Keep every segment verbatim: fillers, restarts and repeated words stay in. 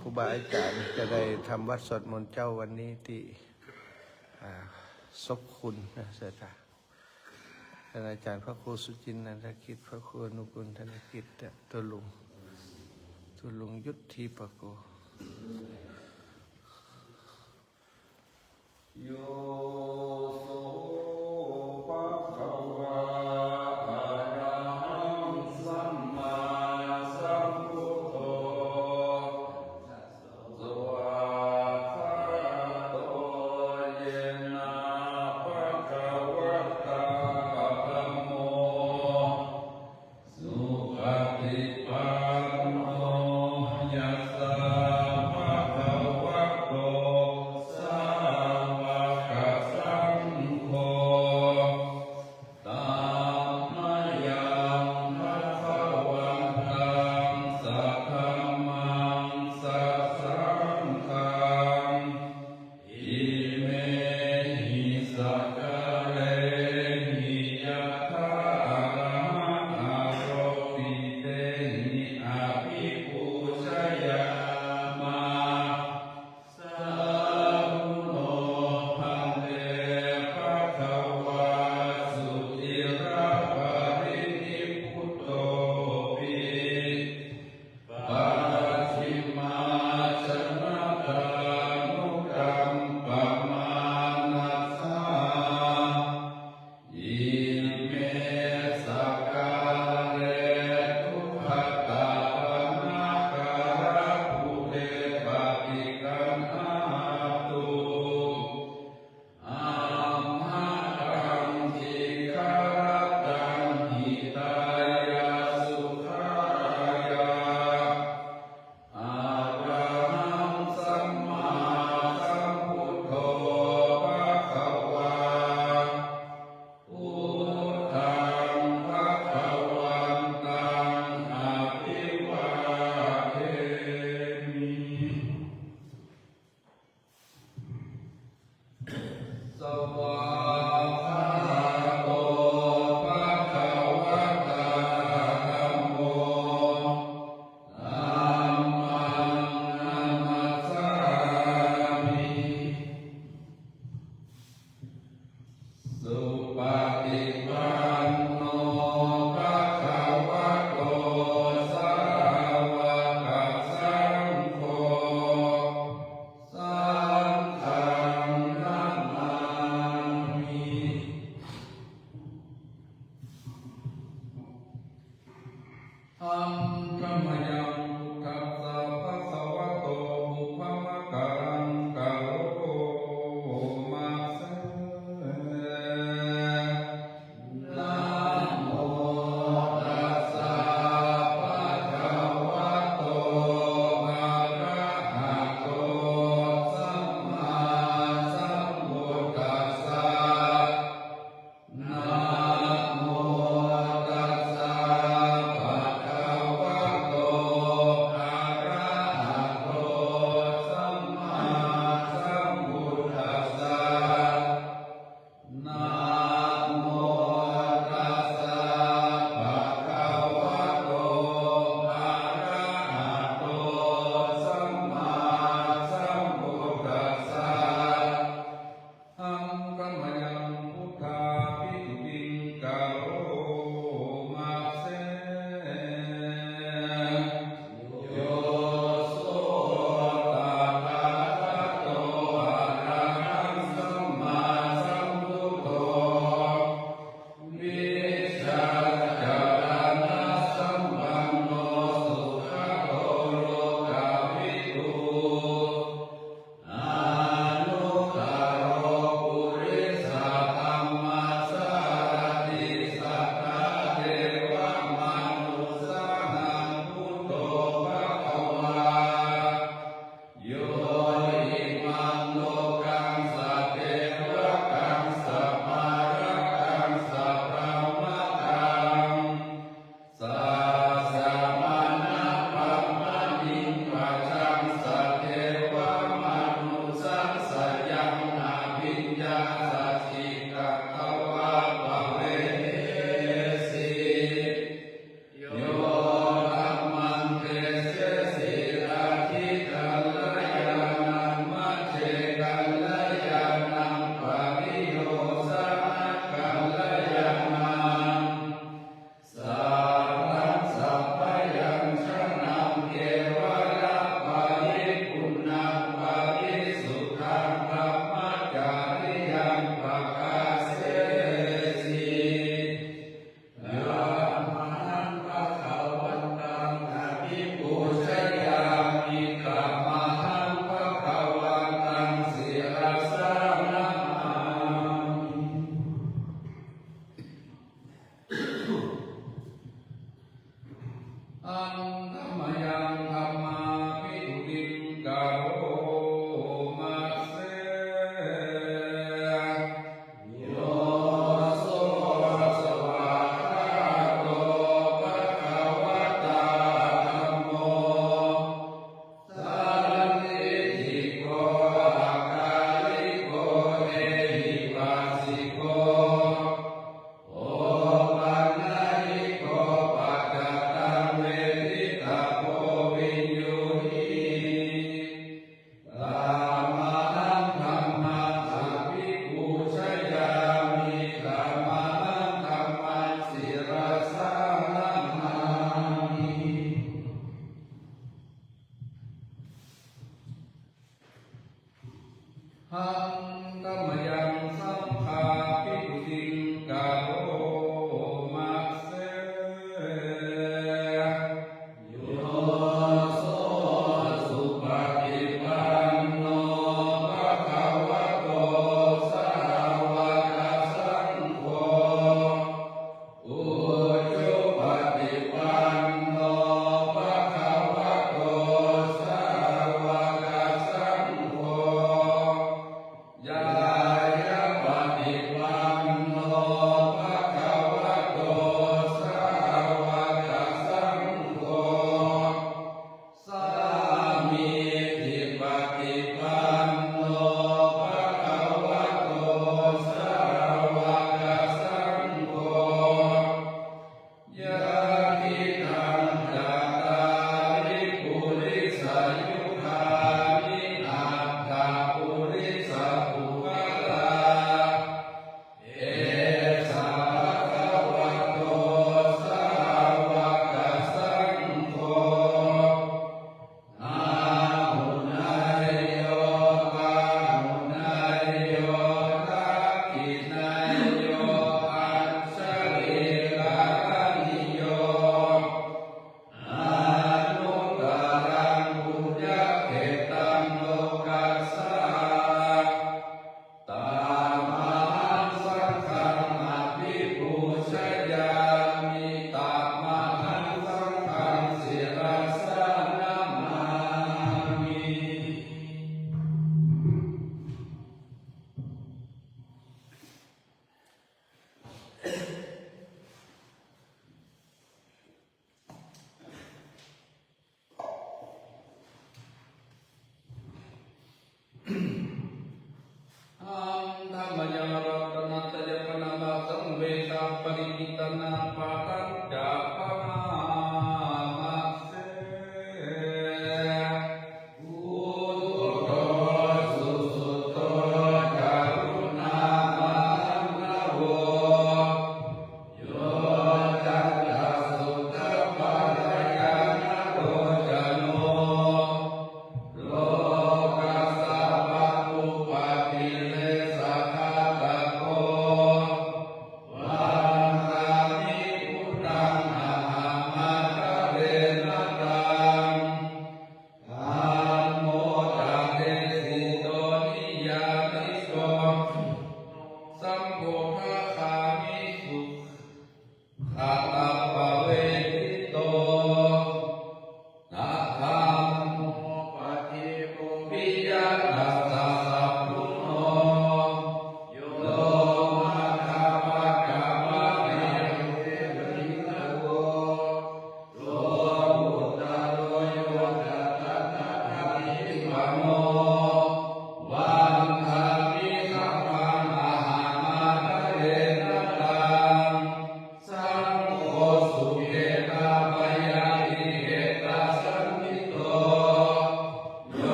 ครูบาอาจารย์จะได้ทำวัตรสวดมนต์เจ๊าวันนี้ที่ อ่า ศพคุณนะ ศรัทธา ท่านอาจารย์พระครูสุจินต์ นันทกิจ พระครูอนุกูล ธนกิจ และ ตัวลุง ตัวลุงยุทธีปโก Yo so bhagavā arahaṃ sammāsambuddho, svākkhāto yena bhagavatā dhammo, supaṭipanno yassa bhagavato sāvakasaṅgho, tammayaṃ bhagavantaṃ sadhammaṃ sasaṅghaṃ, imehi sakkārehi yathārahaṃ āropitehi abhipūjayāma. Sādhu no bhante bhagavā suciraparinibbutopi, pacchimājanatānukampamānasā, ime sakkāre duggatapaṇṇākārabhūte paṭiggaṇhātu, amhākaṃ dīgharattaṃ hitāya sukhāya. Arahaṃ sammāsambuddho bhagavā, buddhaṃ bhagavantaṃ abhivādemi. Svākkhāto bhagavatā dhammo, dhammaṃ namassāmi. Supaṭipanno bhagavato sāvakasaṅgho, saṅghaṃ namāmi. Handa mayaṃ buddhassa bhagavato pubbabhāgaraṃ karoma se. Namo tassa bhagavato arahato sammāsambuddhassa. Namo tassa bhagavato Handa mayaṃ dhammābhidhuṭṭhiṃ karoma se. Yo so svākkhāto bhagavatā dhammo sandiṭṭhiko akāliko ehipassiko opanayiko paccattaṃ veditabbo viññūhi.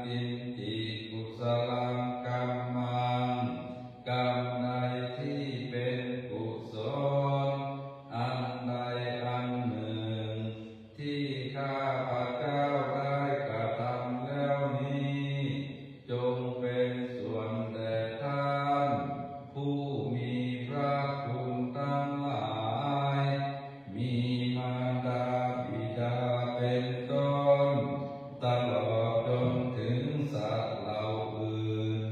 Kiñci kusalaṃ kammaṃ กรรมใดที่เป็นกุศล อันใดอันหนึ่ง ที่ข้าพเจ้าได้กระทำแล้วนี้ จงเป็นส่วนแด่ท่าน ผู้มีพระคุณทั้งหลาย มีมารดาบิดาเป็นต้น ตลอดจนถึงสัตว์เหล่าอื่น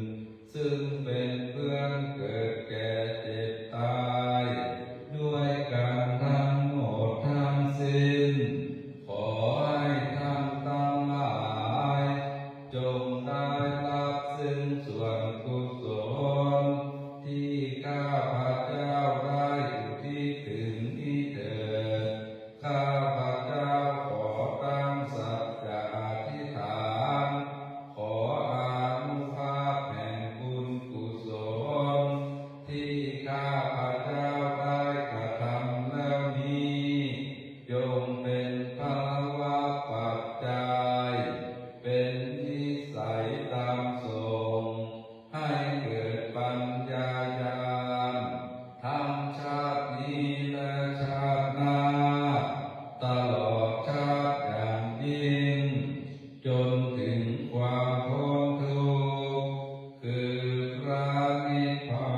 ซึ่งเป็นเพื่อนเกิดแก่เจ็บตาย ด้วยกันทั้งหมดทั้งสิ้น ขอให้ท่านทั้งหลาย จงได้รับซึ่งส่วนกุศล ที่ข้าพเจ้าได้อุทิศถึงนี้เถิด ข้าพเจ้าขอตั้งสัจจะอธิษฐาน ขออานุภาพแห่งบุญกุศล ที่ข้าพเจ้าได้กระทำแล้วนี้ จงเป็นพลวปัจจัย เป็นนิสัยนำส่ง ให้เกิดปัญญาญาณ ทั้งชาตินี้และชาติหน้า ตลอดชาติอย่างยิ่ง จนถึงความพ้นทุกข์ คือพระนิพพา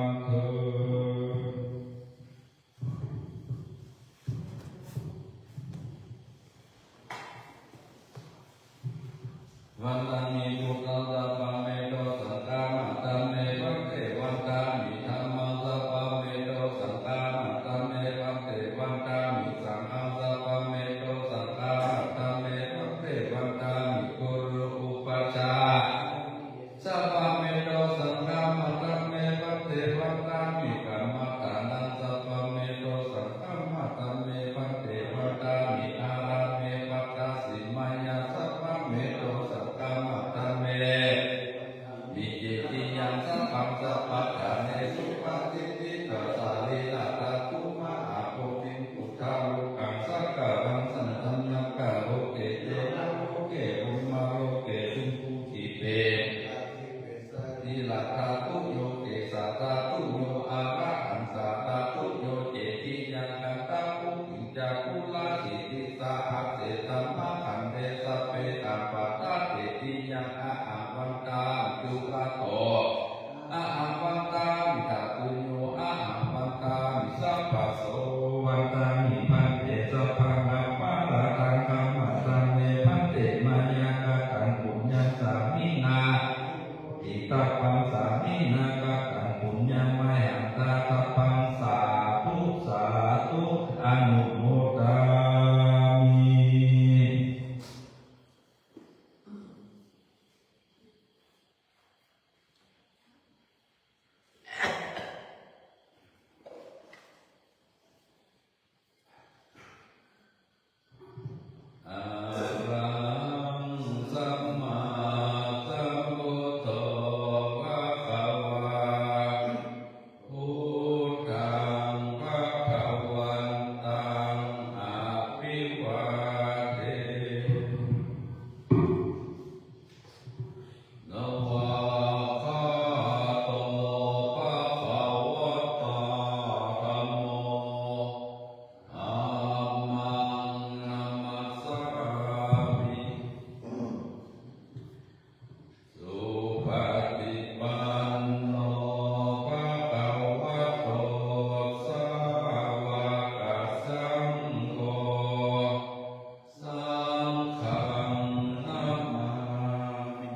นเทอญ Vandāmi buddhaṃ sabbaṃ me dosaṃ khamatha me bhante. Vandāmi dhammaṃ sabbaṃ me dosaṃ khamatha me bhante. Vandāmi saṅghaṃ sabbaṃ me dosaṃ khamatha me bhante. Vandāmi guru upajjhāyā sabbaṃ me dosaṃ khamatha me bhante. Vandāmi kammadānaṃ sabbaṃ me dosaṃ khamatha me bhante. Vandāmi ārāme pattasi mayā sabbaṃ me dosaṃ khamatha me. Vandāmi cetiyaṃ sabbaṃ sabbaṭṭhānesu patiṭṭhita sārīradhātu mahābodhiṃ buddharūpaṃ sakalaṃ saṃsaya loke cena loke brahmalokesmiṃ pubbe. Sārīradhātuyo kesādhātuyo arahantadhātuyo cetiyaṃ kantapubbhiñca purākītisahassetamakkhande sabbe taṃ paṭṭha cetiyaṃ ahaṃ vandāmi cūlato. Ahaṃ vandāmi dhātuyo ahaṃ vandāmi sabbaso. Vandāmi bhante sabbaṃ aparādhaṃ khamatha me bhante mayā kataṃ puññaṃ sāminā. Itabbaṃ sāminā kataṃ puññaṃ mayhaṃ dātabbaṃ sādhu sādhu anumodāmi. Arahaṃ sammāsambuddho bhagavā. Buddhaṃ bhagavantaṃ abhivādemi. Svākkhāto bhagavatā dhammo. Dhammaṃ namassāmi. Supaṭipanno bhagavato sāvakasaṅgho. Saṅghaṃ namāmi.